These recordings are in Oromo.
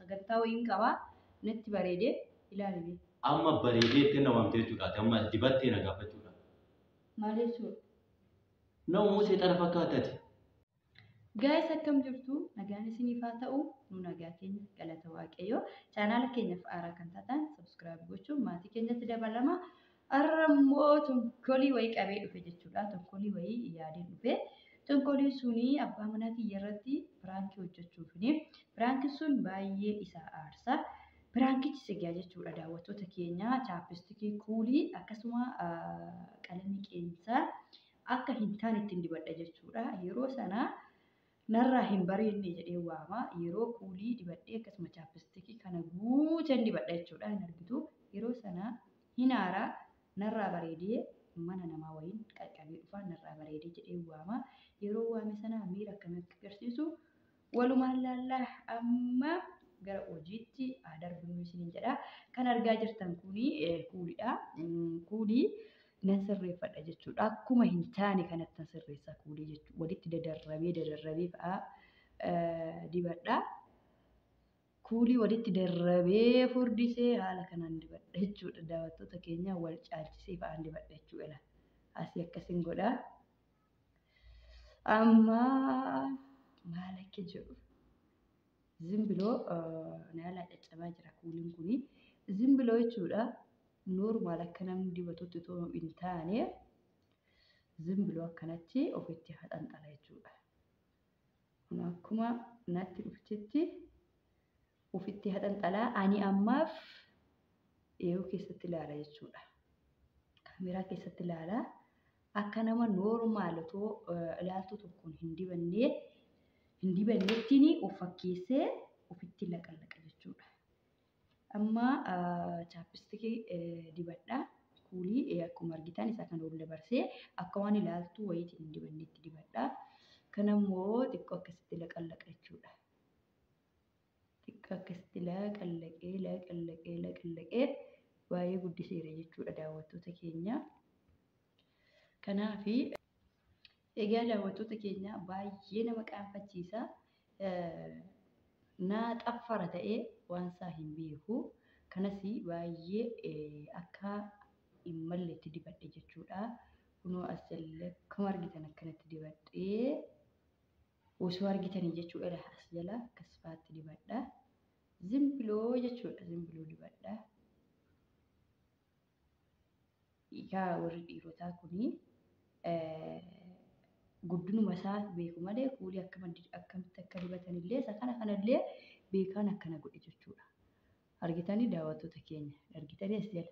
Sagantaa wayiin qabaa. Natti bareedee ilaali mee. Amma bareedee itti na waamte jechuudha. Ati amma dibattee na gaafachuudha. Maal jechuudha? Nama seexana fakkaatati. Gaa'is akkam jirtu? Nagaan isiniif haa ta'u. Nu nagaa keenya galata Waaqayyoo. Chaanaala keenyaaf haaraa kan taatan subscribe gochuun maatii keenyatti dabalama. Har'a immoo tonkolii wayii qabee dhufe jechuudha. Tonkolii wayii yaadeen dhufe. Tonkoliin suni abbaa manaa kiyya irratti piraankii hojjechuufini. Piraankiin sun baay'ee isa aarsa. Piraankichi egaa jechuudha daawwattoota keenya chaappistikii kuulii akkasuma qalamii qeensaa akka hin taane ittiin dibadha jechuudha. Yeroo sana narraa hin bareedne jedhee waama. Yeroo kuulii dibadhee akkasuma chaappistikii kana guuteen dibadha jechuudha. Hin argitu. Yeroo sana hin aaraa narraa bareedee mana namaa wayiin qaqqabee dhufa narraa bareedee jedhee waama. Yeroo waame sana miira akkamii akka agarsiisu walumaan laallaa amma gara hojiitti haa darbinu isiniin jedha. Kan argaa jirtan kuni kuulidha. Kuulii nan sirreeffadha jechuudha. Akkuma hin taane kanatti nan sirreessa kuulii jechuudha. Walitti dadarrabee dadarrabee fa'aa dibadha. Kuulii walitti darrabee furdisee haala kanaan dibadha jechuudha. Daawwattoota keenya wal caalchisee fa'aan dibadha jechuudha. Asii akkasiin godha. Amma maal akka jedhu zimbiloo naalaa caccabaa jira kuuliin kuni. Zimbiloo jechuudha. Noormaal akka namni dibatutti otoo hin taane zimbiloo akkanatti ofitti haxanxala jechuudha. Kun akkuma natti dhuftetti ofitti haxanxalaa ani ammaaf yeroo keessatti ilaala jechuudha. Kaameraa keessatti ilaala. Akka nama noormaal otoo ilaaltuu tokkoon hin dibannee hin dibannettiin of fakkeessee ofitti laqalaqa jechuudha. Amma chaappistikii dibadha. Kuulii akkuma argitan isa kana ol dabarsee akka waan ilaaltuu wayiitiin hin dibannetti dibadha. Kana immoo xiqqoo akkasitti laqalaqa jechuudha. Xiqqoo akkasitti laqalaqee laqalaqee laqalaqee baay'ee guddiseera jechuudha daawwattoota keenya. Kanaafi egaa daawwattoota keenya baay'ee nama qaanfachiisa. Naa xaffara ta'ee waan isaa hin beeku. Kanas baay'ee akka hin malletti dibadhe jechuudha. Kunoo as jala akkuma argitan akkanatti dibadhee osoo argitanii jechuudha as jala akkas fa'aatti dibadha. Zimbiloo jechuudha zimbiloo dibadha. Yaa warri dhiirotaa kuni guddinuma isaa beeku malee kuulii akkamitti akka dibatan illee isa kana kanallee beekaan akkana godhe jechuudha. Argitanii daawwattoota keenya argitanii as jala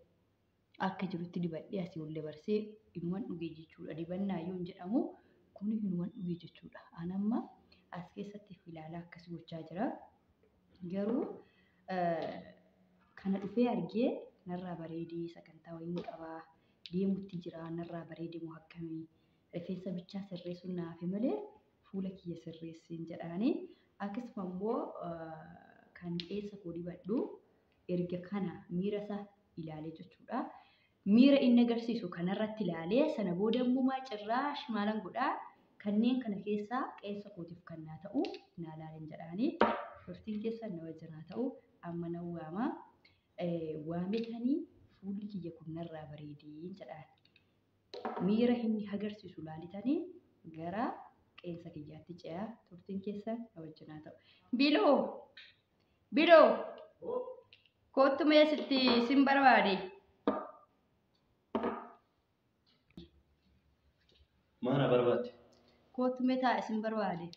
akka jirutti dibadhee asii ol dabarsee inuman dhugee jechuudha. Dibannaa yoo hin jedhamu kuni inuman dhugee jechuudha. An amma as keessatti ilaalaa akkas gochaa jira. Garuu kana dhufee argee narraa bareedee sagantaa wayiin qabaa deemutti jira narraa bareedee moo akkamii rifeensa bichaa sirreessuun naafe malee fuula kiyya sirreessiin jedhaani. Akkasuma immoo kan qeensa koo dibadhu erga kana miira isaa ilaalee jechuudha. Miira inni agarsiisu kanarratti ilaalee sana booda immoo maa cirraash maalan godhaa kanneen kana keessaa qeensa kootiif kan naa ta'u naa ilaalin jedhaani. Turtiin keessan na wajjin haa ta'u amma nan waama. Waametanii fuulli kiyya kun narraa bareedee jedhaan. Miira inni agarsiisu laalitanii gara qeensa kiyyaatti ce'aa turtiin keessan na wajjin haa ta'u. Biloo! Biloo! Kottu mee sitti sin barbaade. Maana barbaadde? Kottu mee taa'i sin barbaade.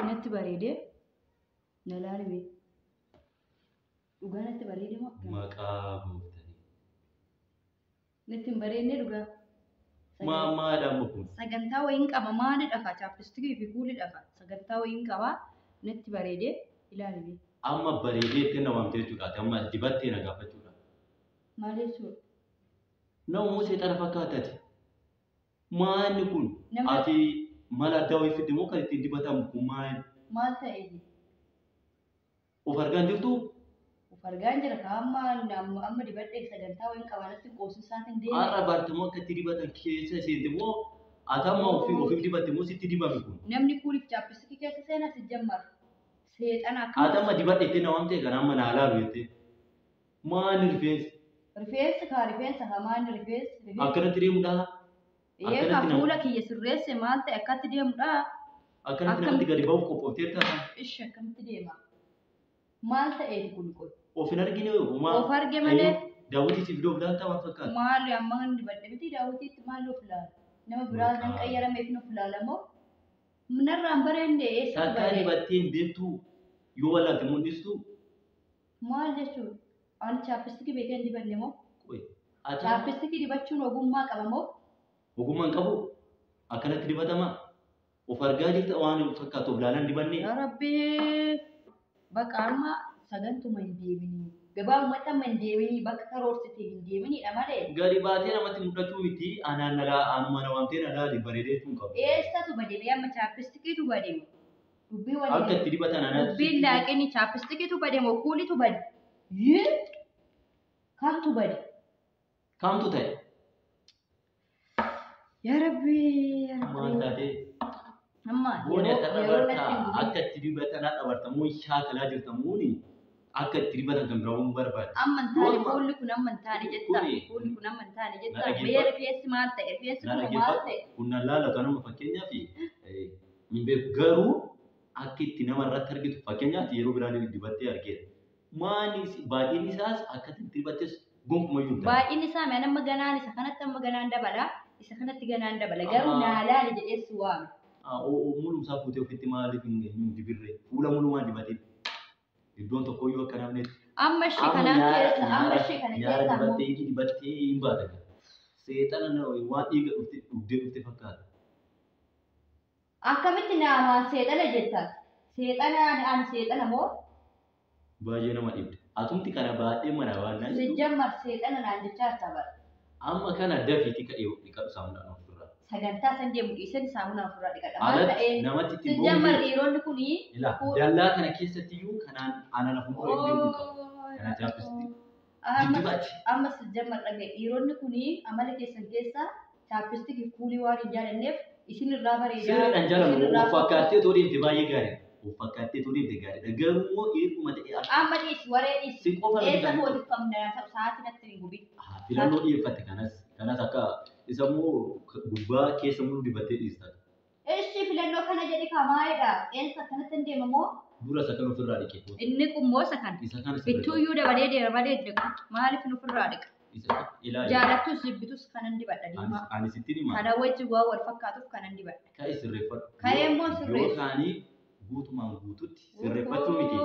Natti bareedee na laali mee. Dhugaa natti bareedee moo akkam? Maqaa gooftanii. Natti hin bareedne dhugaa. Maa maadha amma kun? Sagantaa wayiin qaba maalidha kaa chaappistikii fi kuulidha kaa sagantaa wayiin qaba natti bareedee ilaali mee. Amma bareedee itti na waamte jechuudha. Ati amma dibattee na gaafachuudha. Maal jechuudha? Nama seexana fakkaatati. Maalni kun? Nama- Ati mala addaa wayii fidde moo kan ittiin dibatamu kun maali? Maal ta'e? Of argaa hin jirtuu? Of Of argaan jira ka amma amma dibadhee sagantaa wayiin qabaanatti qoosin isaatiin deeme. Har'a baartamoo akka itti dibatan keessa seente moo ati amma ofiif dibatte moo sitti dibame kun? Namni kuuliif chaappistikii keessa seenaa si jammar. Seexana Ati akkamitti amma dibadhe jettee na waamtee kana amma naa laalu jettee. Maali rifeensi? Rifeensi kaa rifeensa hamaan rifeensi rifeensi. Akkanatti deemuudhaa? Ee kaa Akkanatti nama fuula kiyya sirreesse maal ta'e akkatti deemudha. akkanatti namatti Akkamitti gadi ba'uuf qophoofteerta ati? Ishi akkamitti deema? Maal ta'eeti kun qoy? Of hin argine homaa Of arge malee daawwitii siif doof laata waan fakkaatu. Maali amma kan dibadhe miti daawwitiitti maal of ilaala? Nama biraa nan Maqaa. qayyarameef of ilaala moo? Narraan bareenne eessatti Takkaa baree? dibattee hin beektuu yoo wallaalte mul'istu Maal jechuudha? Ani chaappistikii beekee hin dibanne moo? Qoy. Ati amma Chaappistikii dibachuun ogummaa qaba moo? Ogummaa hin qabu? Akkanatti dibatama? Of argaa jirta waan fakkaatu of ilaalan dibanne? Yaa Rabbi bakka amma sagantuma hin deeminii. Gabaabumatti amma hin deeminii bakka karoorsite hin deeminiidha malee. Gadi baatee namatti mul'achuu miti anaan na laa anuma na waamtee na laali bareedee jechuun qabu. Eessatu bade mee amma chaappistikiitu bade moo? Dubbii Akka waliin itti dibatan anaatu dubbiin sitti laaqini chaappistikiitu bade moo kuulitu bade? Yee! Kamtu bade? Kamtu ta'e? Yaa Rabbi yaa Maal Rabbi. taatee? Amma Booni yeroo akka irra yeroo bartaa natti hin gubin. akka itti dibatan haadha bartamuun shaakalaa jirtamuuni akka itti dibatan kan biraa uumuu barbaade. Amma hin taane Yooma fuulli kun amma hin taane jetta. kuni Fuulli kun amma hin taane na jetta. Mee dhaggeeffadhu. rifeensi maal ta'e? Rifeensi Na kun maal dhaggeeffadhu. ta'e? Kun nan laalatu anuma fakkeenyaaf hin beeku garuu akka itti nama irratti argitu fakkeenyaaf yeroo biraa dibattee argeera. Maali baay'inni isaas akka itti dibattes gonkumayyuu hin taane. Baay'inni isaa mee amma ganaan isa kanatti amma ganaan dabala. Isa kanatti ganaan dabala. Garuu naa laali jedhee si waame. Mulumsaa fuutee ofitti maaliif hin dibirre? Fuula mulumaan dibatee iddoon tokkoyyuu akka namnetti. Amma ishee Amma kanaan nyaara keessa amma nyaara ishee kana nyaara keessa ammoo dibattee iji dibattee hin baata. Seexana waan dhiiga dhufte dhugdee dhufte fakkaata. Akkamitti naamaan seexana jettaa? Seexana ani seexana moo? Baay'ee nama dhibde. Atumti kana baay'ee mana waan naan jedhu. Sijjammar seexana naan jechaa jirta bara. Amma kana dafiitii ka'ee dhiqadhu saamunaan ofirraa. Sagantaa san deemu dhiisanii saamunaan ofirraa dhiqadha. Maal Alatti ta'ee? namatti ittiin Sijjammar boo'u dhiironni kunii Ilaa dallaa kana keessatti iyyuu kanaan aanan hafuura hin deemu qabu. Kana chaappisti. Diddibaati. Amma sijjammar dhagaye dhiironni kunii amala keessan keessaa chaappistikii kuulii waan hin jaalanneef isin irraa bareedaa. Sirriidhaan jaalannu Isin irraa of fakkaattee otoo deemte baay'ee gaariidha. Of fakkaattee otoo deemte gaariidha. Garuu immoo dhiiruma ta'e akka Amma dhiisi waree dhiisi. si qofa miti Eessa kan kootiif qabna sa'aatii natti hin gubin. Filannoo dhiyeeffatte kanas kanas akka isa immoo gubbaa keessa muluu dibattee dhiista. Ishi filannoo kana jedhi kamaayidha. Eessa akkanatti hin deema moo? Dura isa kan ofirraa dhiqe. Inni qummoo isa kana. Isa kana sirreeffadhu. Ittuuyyuu dabalee deema malee dhiqa. Maaliif nu ofirraa dhiqa? Isa ilaali. Jaalattus jibbitus kanan dibadha diimaa. Ani sittin hima. Kana wajjin waan wal fakkaatuuf kanan dibadha. Ka'e sirreeffadhu. Ka'ee immoo Yoo sirreessu. kaanii guutumaan guututti sirreeffachuu miti.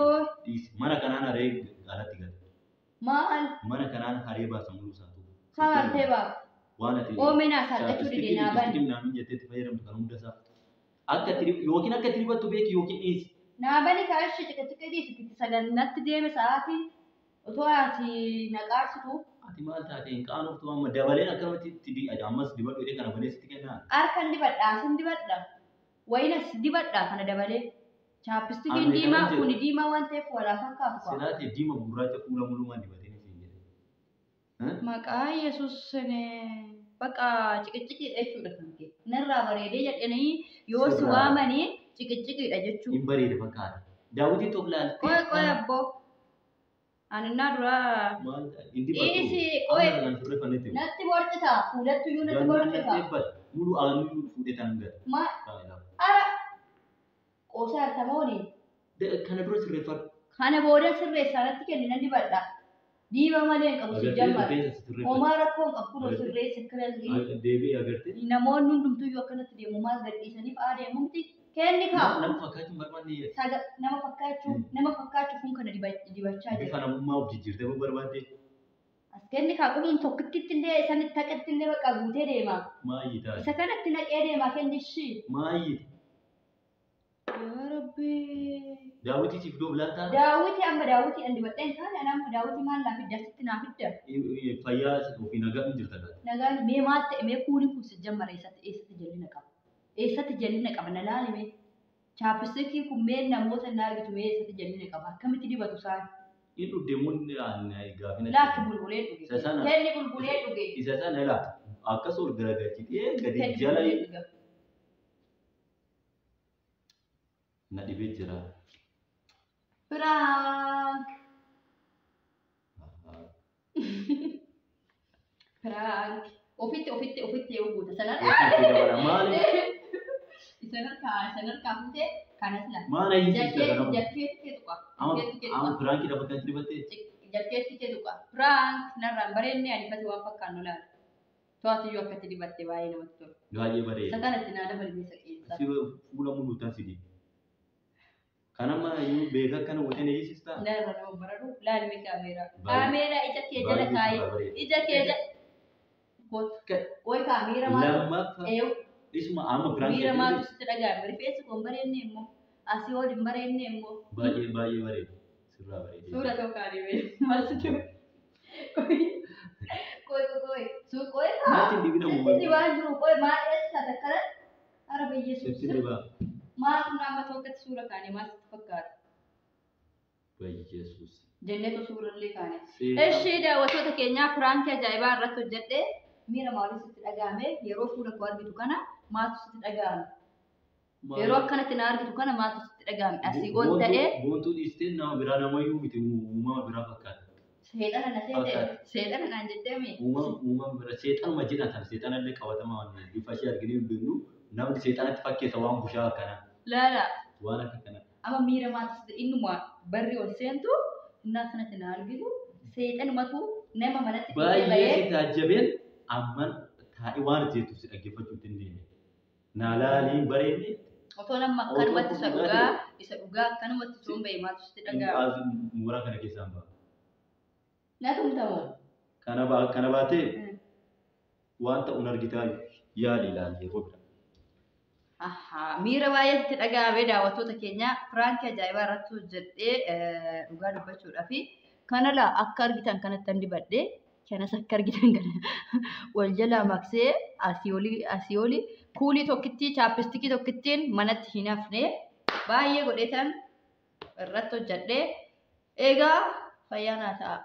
Dhiisi. Mana kanaan haree alatti gala. Maal? Mana kanaan haree baasa muluu isaatu. Kamartee baa. Waan ati Oomenaa salphachuu dide naa bani. chaapistikii naamin jettee itti fayyadamtu kan hunda isaa. Akka itti yookiin akka itti dibattu beeki yookiin dhiisi. Naa bani kaashee ciqiciqee dhiisi itti sagannatti deeme sa'aatiin otoo ati na qaarsitu. Ati maal taate hin qaanoftu amma dabaleen akkanumatti itti ammas dibadhu jedhee kana balee sitti kennaa. Harkan dibadha asin dibadha. Wayinas dibadha kana dabalee. Chaappistikiin Amma diimaa kanan jedhu. kuni diimaa waan ta'eef walaa fakkaatu qaba. Silaate diima gurraacha fuula mulumaan dibatee siin jedhe. Maqaa Yesuus bakka ciqiciqiidha jechuudha kan kee. Narraa bareedee jedhanii yoo si Sirraa. waamanii ciqiciqiidha jechuudha. Hin bareede fakkaata. Daawwitii tokko laaltee. Qoy qoy abboo. Ani innaa duraa Maal hin dibattu. Dhiisi qoy Amma kan sirreeffannetti. natti borcita fuulattu iyyuu natti Gannaan borcita. natti eebbata. Mulu aanuu fuudhee tan gata. Ma ara qoosaa artamooni Kana dura sirreeffadhu. kana booda sirreessaa natti kenni nan dibadha. Diiba malee hin qabu si Agartee jammar. rifeensa sirreeffadhu. Homaa rakkoo hin qabu kunoo Agartee? sirreessa akkana Deebi'ee agartee. namoonni hundumtuyyuu akkanatti deemu maal gadhiisaniif haa deemu miti kenni kaa. Nama fakkaachuun barbaanne Saga nama fakkaachuu nama fakkaachuuf kun kana dibachaa jira. bifa namummaa of jijjiirtee moo barbaadde As kenni kaa qubuun tokkitti illee isanitti taqatti illee bakka guutee deema. maayii taate Isa kanatti naqee deema kenni ishii. maayii Yaa Rabbi. daawwitii siif doob laataa Daawwiti amma daawwitii an dibadheen kaane ani amma daawwitii maal naa fidda asitti naa fidda. Fayyaa ofii nagaa hin jirta laata. Nagaan mee maal ta'e mee kuuni kun si jammara eessatti eessatti jallina qaba. Eessatti jallina qaba na laali mee. Chaappistikiin kun mee namoota na argitu mee eessatti jallina qaba akkamitti dibatu isaan. Inni dhugdeemuun gaafina. Laakki bulbulee dhuge. Isa sana. Kenni bulbulee dhuge. Isa sana ilaa akkas ol garagalchitee gadi Kenni jala bulbulee dhuge. na dhibee jira. Prank. Prank. Ofitti ofitti ofitti yoo guuta. Sanan Ofitti dabala maali? Isan harkaa isan harkaa fuutee kanas laata. Maal ayyisiisa Jakkeetti kana? jakkeetti kee tuqa. Amma Jakkeetti kee amma tuqa. piraankii lafa kanatti dibattee? Jakkeetti kee tuqa. Prank narraan bareedne ani fati waan fakkaannu laala. To'atiyyuu akkatti dibatte baay'ee namatti tola. Baay'ee Isa bareeda. kanatti naa dabalmee isa qeensa. Si fuula muluutan si diba. Kan amma iyyuu beeka akkana gootee ayyisiistaa? Narra nama bararu laalmi kaameeraa. Baay'ee- Kaameeraa ija kee jala Baay'ee kaa'ee. sirraa bareeda. Ija kee jala. Kootu. Woy kaameeraa maal? Lammaffaa Eewu. isuma amma piraankii Miira maaltu dibattee sitti dhaga'ame? Rifeensi kun bareedne immoo asii ol hin bareedne immoo baay'ee baay'ee bareeda. Sirraa bareeda. suura ta'uu kaanii maaltu qoy qoy qoy suu qoy Naatti hin dibina sitti uumamni. dibaa jiru qoy maal eessa takkala ara bayyeessuus Sitti dibaa. maal kun amma tokkotti suura kaane maal sitti fakkaata Bayyeesuus. jenneetu suurallee kaane. Seera. Ishee daawwattoota keenyaa piraankii ajaa'ibaa irratti hojjedhe miira maalii sitti dhaga'ame yeroo fuula koo argitu kana maaltu sitti dhaga'ame? Yeroo akkanatti na argitu kana maaltu sitti dhaga'ame? Asii ol ta'ee Boontuu dhiistee nama biraa namayyuu miti uumama biraa fakkaata. Seexana na seete, Fakkaata. seexana naan jettee Uumama biraa seexanuma jedhan sana seexanallee qabatamaa waan bifa ishee arginee hin beeknu namni seexanatti fakkeessa waan bushaa akkanaa Laala, waan akka kanaa. amma miira maaltu innuma barri ol seentu innaa akkanatti na argitu seexanumatu nama manatti dhiisee Baay'ee bahee si taajjabeen amman taa'ee waan jettu si dhaggeeffachuu hin dandeenye. Naa laalii hin bareedne otoo nama Otoo akkanumatti isa kun dhugaa isa dhugaa akkanumatti osoo hin bahe maaltu sitti dhaga'ama? mooraa kana keessaan ba'a. Na tumtamoo? Kana baatee waan ta'uun argitaa yaali ilaali yeroo biraa. Ahaa, miira baay'eetti dhaga'ame daawwattoota keenya piraankii ajaa'ibaa irratti hojjedhee dhugaa dubbachuudhaaf kana laa akka argitan kanatti an dibadhee kanas akka argitan kana wal jalaa maqsee asii olii asii olii kuulii tokkittii chaappistikii tokkittiin manatti hin hafne baay'ee godheetan irratti hojjedhee egaa fayyaa naa ta'a.